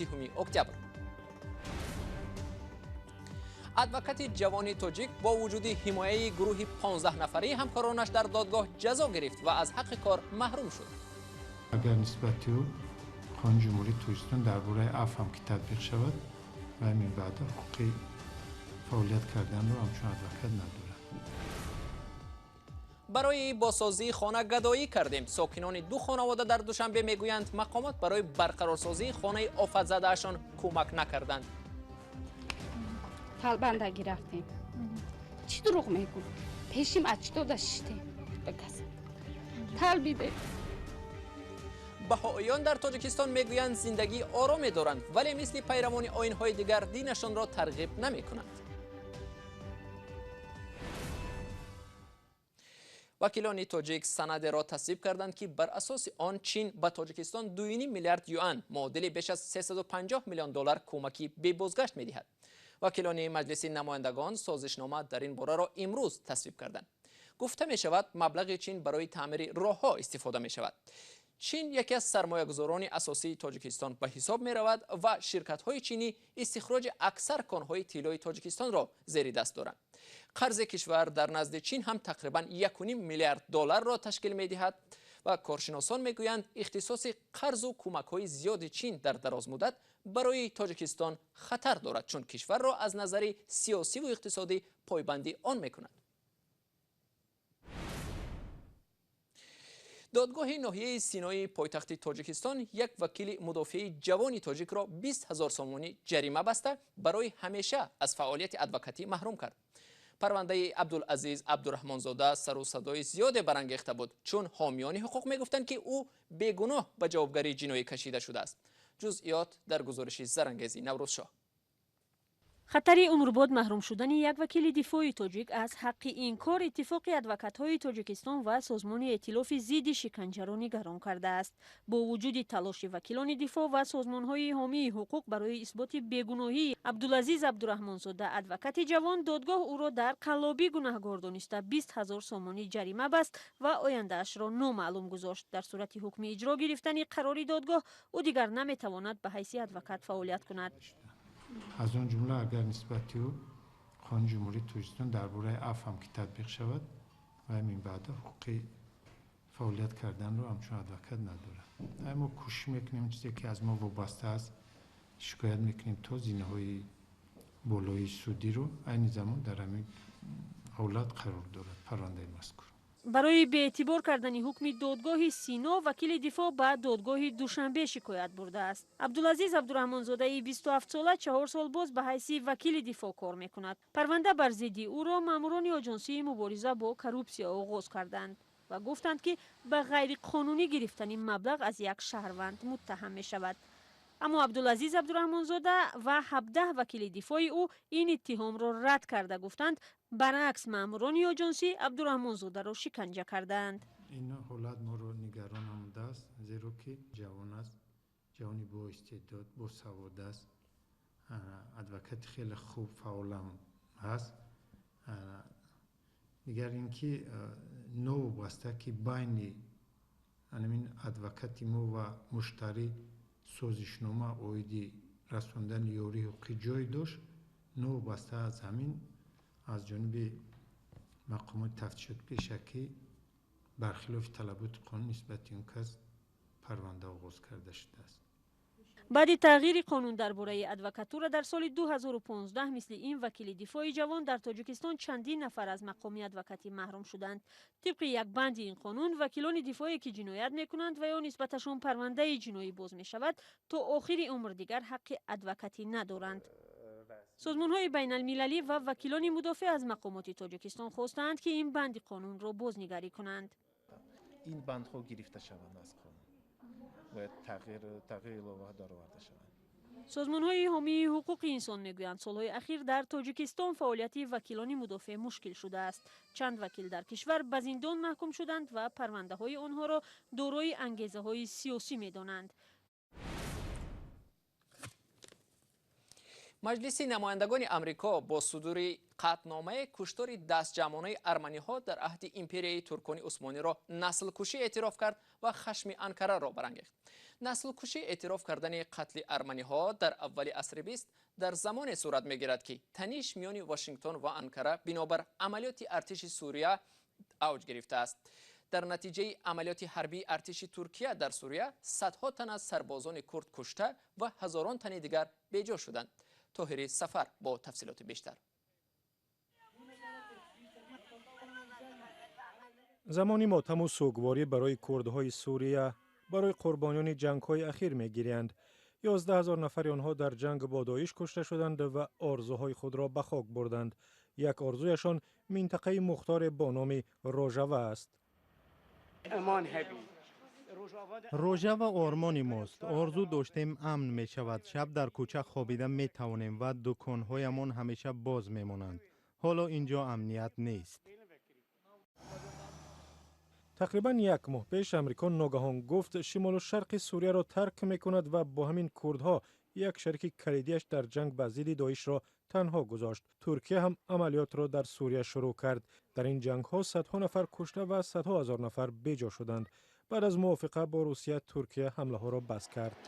30 октябр. Адвокати ҷавони тоҷик бо вуҷуди ҳимояи гурӯҳи 15 нафарии ҳамкоронаш дар додгоҳ ҷазо гирифт ва аз ҳаққи кор маҳрум шуд. Агар нисбати ӯ Қонуни Ҷумҳурии Тоҷикистон дар бораи афв ҳам ки татбиқ шавад, ва минбаъда ҳуқуқи фаъолият карданро ҳамчун адвокат надорад. Барои бозсозии хона гадоӣ кардем. Сокинони ду хонавода дар Душанбе мегӯянд, мақомот барои барқарорсозии хонаи офатзадаашон кӯмак накарданд. Талбандагӣ рафтем. Чӣ дурӯғ мегӯ? Пешим ачтода шиштем. Талбиде. Баҳоиён дар Тоҷикистон мегӯянд, зиндагии ороме доранд, вале мисли пайравони оинҳои дигар динашонро тарғиб намекунанд. Вакилони тоҷик санадеро тасвиб карданд, ки бар асоси он Чин ба Тоҷикистон 2,5 миллиард юан, муодили беш аз 350 миллион доллар кӯмаки бебозгашт медиҳад. Вакилони Маҷлиси намояндагон созишнома дар ин бораро имрӯз тасвиб карданд. Гуфта мешавад, маблағи Чин барои таъмири роҳҳо истифода мешавад. Чин яке аз сармоягузорони асосии Тоҷикистон ба ҳисоб меравад ва ширкатҳои чинӣ истихроҷи аксар конҳои тиллои Тоҷикистонро зери даст доранд. Қарзи кишвар дар назди Чин ҳам тақрибан 1,5 миллиард долларро ташкил медиҳад ва коршиносон мегӯянд, ихтисоси қарзу кӯмакҳои зиёди Чин дар дарозмуддат барои Тоҷикистон хатар дорад, чун кишварро аз назари сиёсиву иқтисодӣ пойбанди он мекунад. Додгоҳи ноҳияи Синои пойтахти Тоҷикистон як вакили мудофиаи ҷавони тоҷикро 20 ҳазор сомонӣ ҷарима баста барои ҳамеша аз фаъолияти адвокатӣ маҳрум кард. Парвандаи Абдулазиз Абдураҳмонзода сару садои зиёде барангехта буд, чун ҳомиёни ҳуқуқ мегуфтанд, ки ӯ бегуноҳ ба ҷавобгарии ҷиноӣ кашида шудааст. Ҷузъиёт дар гузориши Зарангези Наврӯзшоҳ. Хатари умрбод маҳрум шудани як вакили дифои тоҷик аз ҳаққи ин кор иттифоқи адвокатҳои Тоҷикистон ва созмони эътилофи зидди шиканҷаро нигарон кардааст. Бо вуҷуди талоши вакилони дифоъ ва созмонҳои ҳомии ҳуқуқ барои исботи бегуноҳии Абдулазиз Абдураҳмонзода, адвокати ҷавон, додгоҳ ӯро дар қаллобӣ гунаҳгор дониста 20 ҳазор сомонӣ ҷарима баст ва ояндаашро номаълум гузошт. Дар сурати ҳукми иҷро гирифтани қарори додгоҳ, ӯ дигар наметавонад ба ҳайси адвокат фаъолият кунад. Аз он ҷумла агар нисбати ӯ Қонуни Ҷумҳурии Тоҷикистон дар бораи афв ҳам ки татбиқ шавад, ва минбаъда ҳуқуқи фаъолият карданро ҳамчун адвокат надорад. Мо кӯшиш мекунем, чизе ки аз мо вобаста аст, шикоят мекунем то зинаҳои болои судиро. Айни замон дар ҳамин ҳолат қарор дорад парвандаи мазкур. Барои беэътибор кардани ҳукми додгоҳи Сино вакили дифоъ ба додгоҳи Душанбе шикоят бурдааст. Абдулазиз Абдураҳмонзодаи 27сола 4 сол боз ба ҳайси вакили дифоъ кор мекунад. Парванда бар зидди ӯро маъмурони оҷонсии мубориза бо коррупсия оғоз карданд ва гуфтанд, ки ба ғайриқонунӣ гирифтани маблағ аз як шаҳрванд муттаҳам мешавад. Аммо Абдулазиз Абдураҳмонзода ва 17 вакили дифои ӯ ин иттиҳомро рад карда гуфтанд, баръакс маъмурони оҷонсӣ Абдураҳмонзодаро шиканҷа кардаанд. Ин ҳолат моро нигарон намудааст, зеро ки ҷавон аст, ҷавони боистеъдод, босавод аст, адвокати хеле хуб фаъолам ҳаст. Дигар ин ки новобаста ки байни ҳамин адвокати мо ва муштарӣ созишнома оиди расондани ёрии ҳуқуқӣ ҷой дошт, новобаста аз ҳамин аз ҷониби мақомоти тафтишоти пешакӣ бархилофи талаботи қонун нисбати он кас парванда оғоз карда шудааст. Баъди тағйири қонун дар бораи адвокатура дар соли 2015 мисли ин вакили дифои ҷавон дар Тоҷикистон чандин нафар аз мақоми адвокатӣ маҳрум шуданд. Тибқи як банди ин қонун, вакилони дифое ки ҷиноят мекунанд ва ё нисбаташон парвандаи ҷиноӣ боз мешавад, то охири умр дигар ҳаққи адвокатӣ надоранд. Созмонҳои байналмилалӣ ва вакилони мудофеъ аз мақомоти Тоҷикистон хостаанд, ки ин банди қонунро бознигарӣ кунанд. Ин бандҳо гирифта шаванд аз қонун, бояд тағйир илова дароварда шаванд. Созмонҳои ҳомии ҳуқуқи инсон мегӯянд, солҳои ахир дар Тоҷикистон фаъолияти вакилони мудофеъ мушкил шудааст. Чанд вакил дар кишвар ба зиндон маҳкум шуданд ва парвандаҳои онҳоро дорои ангезаҳои сиёсӣ медонанд. Маҷлиси намояндагони Амрико бо судури қатъномаи куштори дастҷамъонаи арманиҳо дар аҳди империяи туркони усмониро наслкушӣ эътироф кард ва хашми Анкараро барангехт. Наслкушӣ эътироф кардани қатли арманиҳо дар аввали асри бист дар замоне сурат мегирад, ки таниш миёни Вашингтон ва Анкара бинобар амалиёти артиши Сурия авҷ гирифтааст. Дар натиҷаи амалиёти ҳарбии артиши Туркия дар Сурия садҳо тан аз сарбозони курд кушта ва ҳазорон тани дигар беҷо шуданд. Тоҳири Сафар бо тафсилоти бештар. Замони мотаму сӯгворӣ барои курдҳои Сурия, барои қурбониёни ҷангҳои ахир мегириянд. 11 000 нафари онҳо дар ҷанг бо Доиш кушта шуданд ва орзуҳои худро ба хок бурданд. Як орзуяшон минтақаи мухторе бо номи Рожава аст. Рожава ормони мост. Орзу доштем, амн мешавад, шаб дар кӯча хобида метавонем ва дуконҳоямон ҳамеша боз мемонанд. Ҳоло ин ҷо амният нест. Тақрибан як моҳ пеш Амрико ногаҳон гуфт, шимолу шарқи Сурияро тарк мекунад ва бо ҳамин курдҳо, як шарики калидиаш дар ҷанг ба зидди Доишро, танҳо гузошт. Туркия ҳам амалиётро дар Сурия шурӯъ кард. Дар ин ҷангҳо садҳо нафар кушта ва садҳо ҳазор нафар беҷо шуданд. Баъд аз мувофиқа бо Русия, Туркия ҳамлаҳоро бас кард.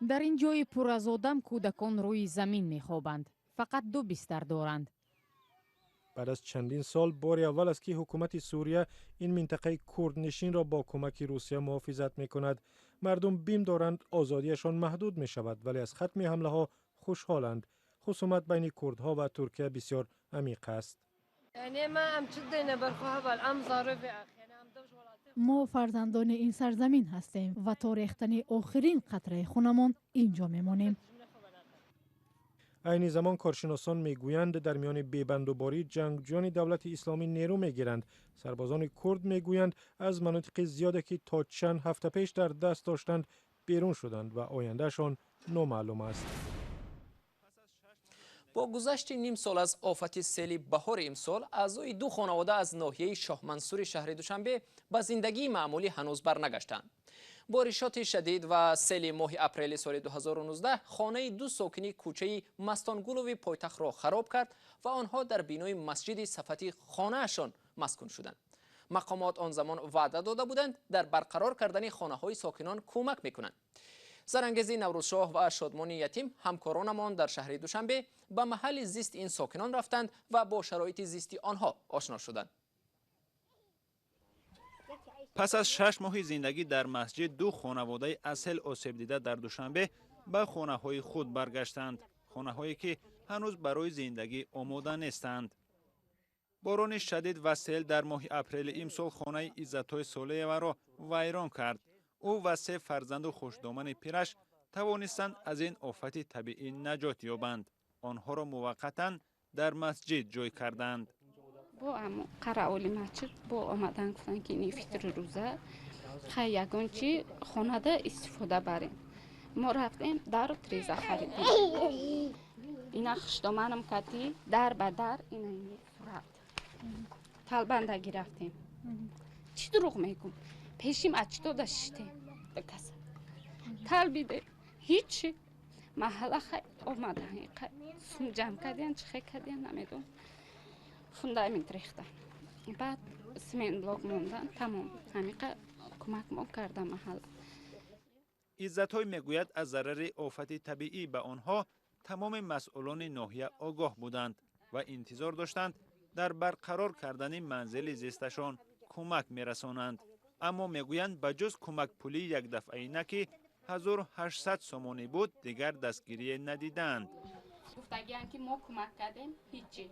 Дар ин ҷои пур аз одам кӯдакон рӯи замин мехобанд, фақат ду бистар доранд. Баъд аз чандин сол бори аввал аст, ки ҳукумати Сурия ин минтақаи курднишинро бо кӯмаки Русия муҳофизат мекунад. Мардум бим доранд, озодиашон маҳдуд мешавад, вале аз хатми ҳамлаҳо хушҳоланд. Хусумат байни курдҳо ва Туркия бисёр амиқ аст. Мо фарзандони ин сарзамин ҳастем ва то рехтани охирин қатраи хунамон ин ҷо мемонем. Айни замон коршиносон мегӯянд, дар миёни бебандуборӣ ҷангҷӯёни Давлати Исломӣ нерӯ мегиранд. Сарбозони курд мегӯянд, аз манотиқи зиёде, ки то чанд ҳафта пеш дар даст доштанд, берун шуданд ва ояндаашон номаълум аст. Бо гузашти ним сол аз офати сели баҳори имсол, аъзои ду хонавода аз ноҳияи Шоҳмансури шаҳри Душанбе ба зиндагии маъмулӣ ҳанӯз барнагаштанд. Боришоти шадид ва сели моҳи апрели соли 2019 хонаи ду сокини кӯчаи Мастонгулови пойтахтро хароб кард ва онҳо дар бинои масҷиди сафати хонаашон маскун шуданд. Мақомот он замон ваъда дода буданд, дар барқарор кардани хонаҳои сокинон кӯмак мекунанд. Зарангези Наврӯзшоҳ ва Шодмони Ятим, ҳамкоронамон дар шаҳри Душанбе, ба маҳалли зисти ин сокинон рафтанд ва бо шароити зисти онҳо ошно шуданд. Пас аз 6 моҳи зиндагӣ дар масҷид, ду хонаводаи аз сел осебдида дар Душанбе ба хонаҳои худ баргаштанд, хонаҳое ки ҳанӯз барои зиндагӣ омода нестанд. Борони шадид ва сел дар моҳи апрели имсол хонаи Иззатҳои Солееваро вайрон кард. Ӯ ва се фарзанду хушдомани пираш тавонистанд аз ин офати табиӣ наҷот ёбанд. Онҳоро муваққатан дар масҷид ҷой карданд. Бо қараоли масҷид бо омадан гуфтанд, ки ини фитри рӯза, хай, ягон чи хонада истифода барем. Мо рафтем, дару треза харидем. Ина хушдоманам кати дар ба дар, ина сурат талбандагӣ рафтем. Чӣ дурӯғ мегӯм? Пешим ачтода шиштем, каса талбиде, ҳичи. Маҳалла хай омадан, сум ҷамъ кардиян, чӣ хай кардиян, намедонам, фундамент рехтан, баъд смен блок мондан, тамом. Ҳамиқа кӯмак мо карда маҳалла. Иззатҳой мегӯяд, аз зарари офати табиӣ ба онҳо тамоми масъулони ноҳия огоҳ буданд ва интизор доштанд, дар барқарор кардани манзили зисташон кӯмак мерасонанд. Аммо мегӯянд, ба ҷуз кӯмакпулии якдафъаина, ки 1800 сомонӣ буд, дигар дастгирие надидаанд. Гуфтагиян, ки мо кӯмак кардем, ҳичи.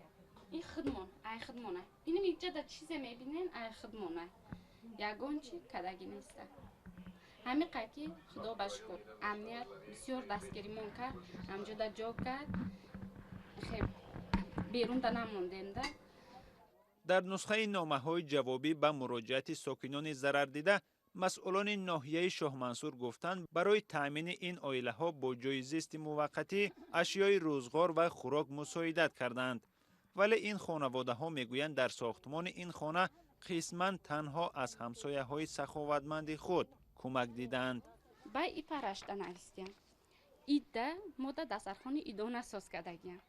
Ин худмон, ай худмона. Инам иҷада чизе мебинен, ай худмона, ягон чи кадаги неста. Ҳамиқа ки худо ба шукр, амният бисёр дастгиримон кард, ҳамҷода ҷо кард, хеб берунда намондем да. Дар нусхаи номаҳои ҷавобӣ ба муроҷиати сокинони зарардида масъулони ноҳияи Шоҳмансур гуфтанд, барои таъмини ин оилаҳо бо ҷойи зисти муваққатӣ, ашёи рӯзғор ва хӯрок мусоидат карданд. Вале ин хонаводаҳо мегӯянд, дар сохтмони ин хона қисман танҳо аз ҳамсояҳои саховатманди худ кӯмак дидаанд. Бай и парашта навистиям. Идда мода дастархони идона соз кардагиям.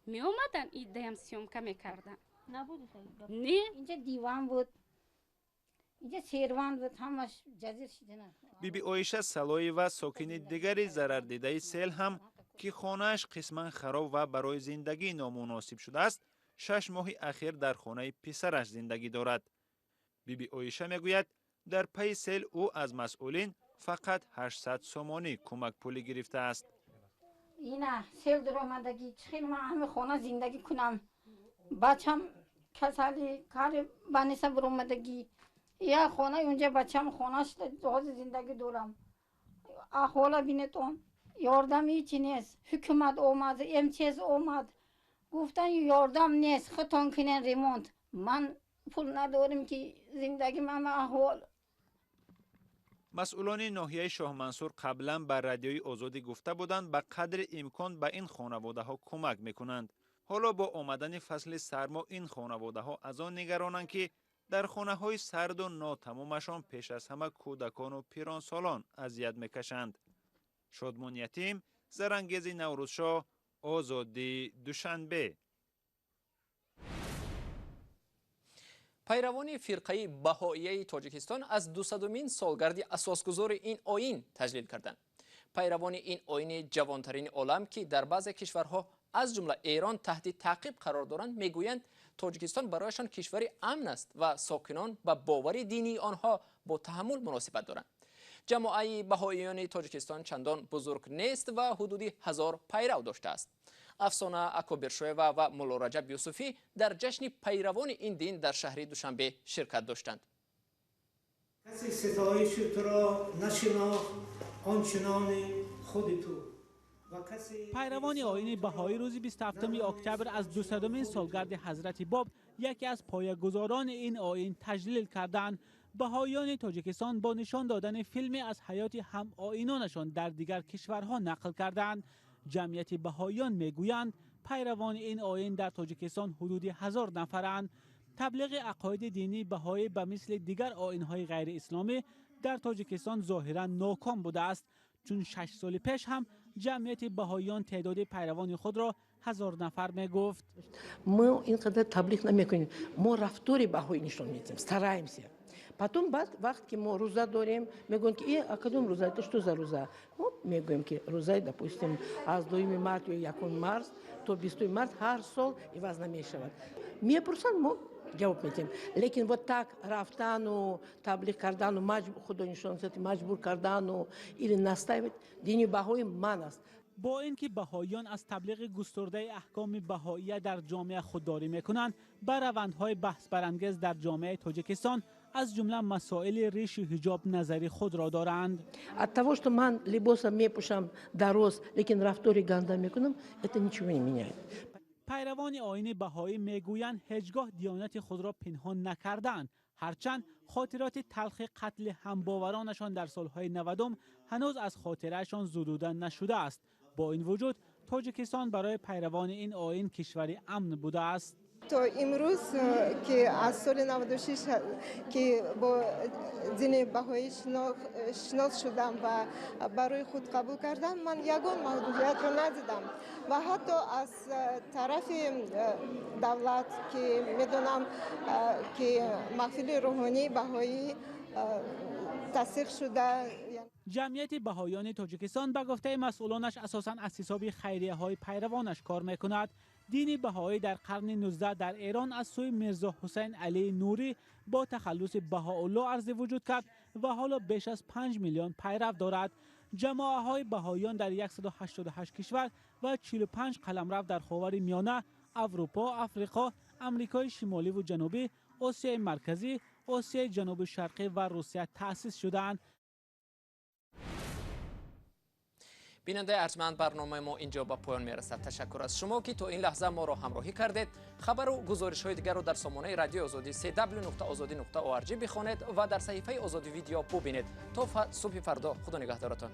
Меомадан, иддаям съёмка мекардан. Не. Инҷа диван буд, инҷа сервант буд, ҳамаш ҷазир шидана. Биби Оиша Салоева, сокини дигари зарардидаи сел ҳам, ки хонааш қисман хароб ва барои зиндагӣ номуносиб шудааст, 6 моҳи ахир дар хонаи писараш зиндагӣ дорад. Биби Оиша мегӯяд, дар пайи сел ӯ аз масъулин фақат 800 сомонӣ кӯмакпулӣ гирифтааст. Ина сел дуромадагӣ, чӣ хел ман ҳами хона зиндагӣ кунам? Бачам касали, кари баниса буромадагӣ. Я хона унҷа бачам хона шуда, ҳозир зиндагӣ дорам. Аҳвола бинетон, ёрдам ҳичи нест. Ҳукумат омад, МЧС омад. Гуфтан ёрдам нест, худтон кунен ремонт. Ман пул надорем ки зиндагӣ ман аҳвол. Масъулони ноҳияи Шоҳмансур қаблан ба Радиои Озодӣ гуфта буданд, ба қадри имкон ба ин хонаводаҳо кӯмак мекунанд. Ҳоло бо омадани фасли сармо ин хонаводаҳо аз он нигаронанд, ки дар хонаҳои сарду нотамомашон пеш аз ҳама кӯдакону пиронсолон азият мекашанд. Шодмон Ятим, Зарангези Наврӯзшоҳ, Озодӣ, Душанбе. Пайравони фирқаи баҳоияи Тоҷикистон аз 200-умин солгарди асосгузори ин оин таҷлил карданд. Пайравони ин оини ҷавонтарини олам, ки дар баъзе кишварҳо аз ҷумла Эрон таҳти таъқиб қарор доранд, мегӯянд Тоҷикистон барояшон кишвари амн аст ва сокинон ба бовари динии онҳо бо таҳаммул муносибат доранд. Ҷамоаи баҳоиёни Тоҷикистон чандон бузург нест ва ҳудуди 1000 пайрав доштааст. Афсона Акобиршоева ва Мулло Раҷаб Юсуфӣ дар ҷашни пайравони ин дин дар шаҳри Душанбе ширкат доштанд. Касе ситоиши туро нашинохт ончинони худи ту. Пайравони оини баҳоӣ рӯзи 27 октябр аз 200-умин солгарди ҳазрати Боб, яке аз поягузорони ин оин, таҷлил карданд. Баҳоиёни Тоҷикистон бо нишон додани филме аз ҳаёти ҳамоинонашон дар дигар кишварҳо нақл карданд. Ҷамъияти баҳоиён мегӯянд, пайравони ин оин дар Тоҷикистон ҳудуди 1000 нафаранд. Таблиғи ақоиди динии баҳоӣ ба мисли дигар оинҳои ғайриисломӣ дар Тоҷикистон зоҳиран ноком будааст, чун 6 соли пеш ҳам ҷамъияти баҳоиён теъдоди пайравони худро 1000 нафар мегуфт. Мо ин қадар таблиғ намекунем, мо рафтори баҳоӣ нишон медиҳем, стараемся. Потом баъд вақт ки мо рӯза дорем, мегӯянд ки а кадом рӯза, это что за рӯза? Мо мегӯем ки рӯзаи, допустим, аз 2 март ё 1 март то 20 март ҳар сол иваз намешавад. Мепурсанд, мо ҷавоб медиҳем. Лекин вот так рафтану таблиғ кардану худо нишон маҷбур кардану или настаивать, дини баҳои ман аст. Бо ин ки баҳоиён аз таблиғи густурдаи аҳкоми баҳоия дар ҷомеа худдорӣ мекунанд, ба равандҳои баҳсбарангез дар ҷомеаи Тоҷикистон аз ҷумла масоили ришу ҳиҷоб назари худро доранд. От того, что ман либоса мепӯшам дароз, лекин рафтори ганда мекунам, это ничего не меняет. Пайравони оини баҳоӣ мегӯянд, ҳеҷ гоҳ диёнати худро пинҳон накарданд, ҳарчанд хотироти талхи қатли ҳамбоваронашон дар солҳои 90 ҳанӯз аз хотираашон зудуда нашудааст. Бо ин вуҷуд Тоҷикистон барои пайравони ин оин кишвари амн будааст. То имрӯз, ки аз соли 96 ки бо дини баҳоӣ шинос шудам ва барои худ қабул кардам, ман ягон маҳдудиятро надидам ва ҳатто аз тарафи давлат, ки медонам, ки маҳфили рӯҳонии баҳоӣ тасдиқ шуда. Ҷамъияти баҳоиёни Тоҷикистон ба гуфтаи масъулонаш асосан аз ҳисоби хайрияҳои пайравонаш кор мекунад. Дини баҳоӣ дар қарни 19 дар Эрон аз сӯи Мирзо Ҳусайн Алии Нурӣ бо тахаллуси Баҳоулло арзи вуҷуд кард ва ҳоло беш аз 5 миллион пайрав дорад. Ҷамоаҳои баҳоиён дар 188 кишвар ва 45 қаламрав дар Ховари Миёна, Аврупо, Африқо, Амрикои Шимоливу Ҷанубӣ, Осиёи Марказӣ, Осиёи Ҷануби Шарқӣ ва Русия таъсис шудаанд. Бинандаи арҷманд, барномаи мо инҷо ба поён мерасад. Ташаккур аз шумо, ки то ин лаҳза моро ҳамроҳӣ кардед. Хабару гузоришҳои дигарро дар сомонаи Радиои Озодӣ cw.ozodi.org бихонед ва дар саҳифаи Озодӣ видео бубинед. То субҳи фардо, худо нигаҳдоратон.